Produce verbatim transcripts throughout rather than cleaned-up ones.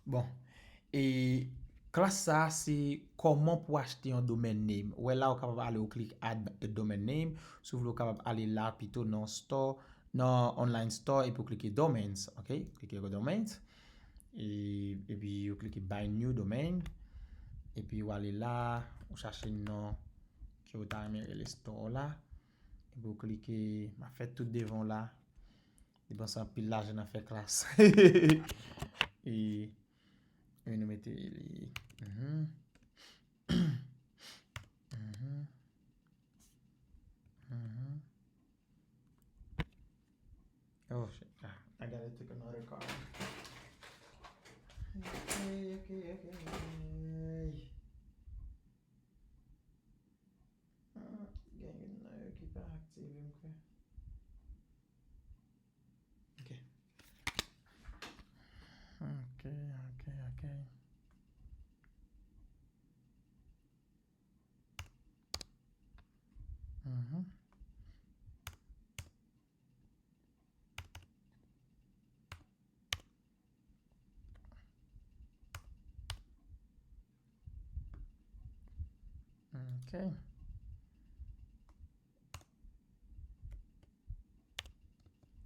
Bon, e klas sa a se kòman pou achte yon domain name. Ou wè la, ou kapab ale, ou klik add a domain name. Si w vle, ou kapab ale la pito nan store, nan online store, epi ou klike domains, ok? Klike domains. E, epi ou klike buy new domain. Epi ou ale la, ou chache non ke ou ta renmen rele store la. Epi ou klike, m ap fè tout devan w la. Depanse anpil lajan nan fè klas. E, e nou mete li. Mhm. Mhm. Mhm. Oh, shit. Ah, I gotta take another card. Ok, ok, ok. Ah, gen youn nan yo ki pa aktive, m kwè. Ok. Ok, ok, ok. Mhm. Ok.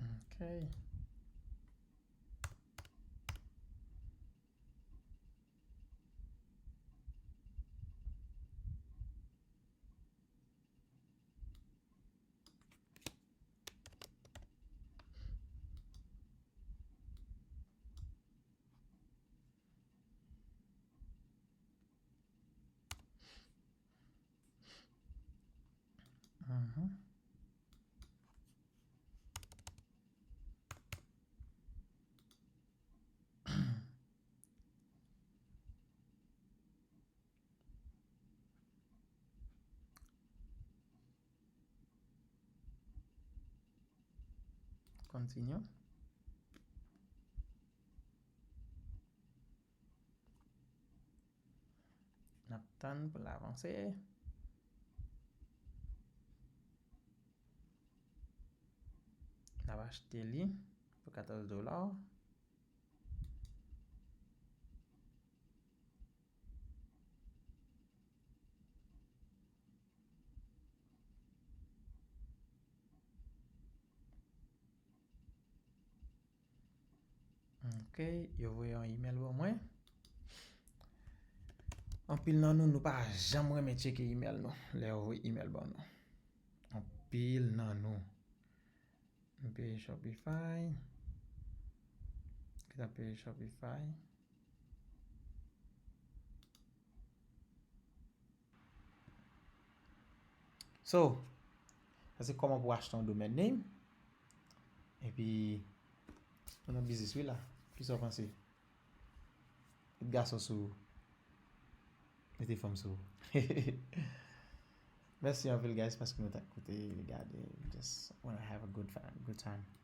Ok. Mhm. Continue. N ap tann pou l avanse. N ap achte li pou katòz dola. Ok, yo voye yon email ban mwen. Anpil nan nou, nou pa janm renmen tcheke email nou lè yo voye email ban nou. Anpil nan nou. M peye Shopify. Kita peye Shopify. So, sa se kòman pou achte yon domain name. Epi, nou nan biznis wi la. Kisa w panse? Met gason sou ou. Mete fanm sou ou. Mèsi anpil, guys, paske nou t ap koute, gade. Just wanna have a good time, good time.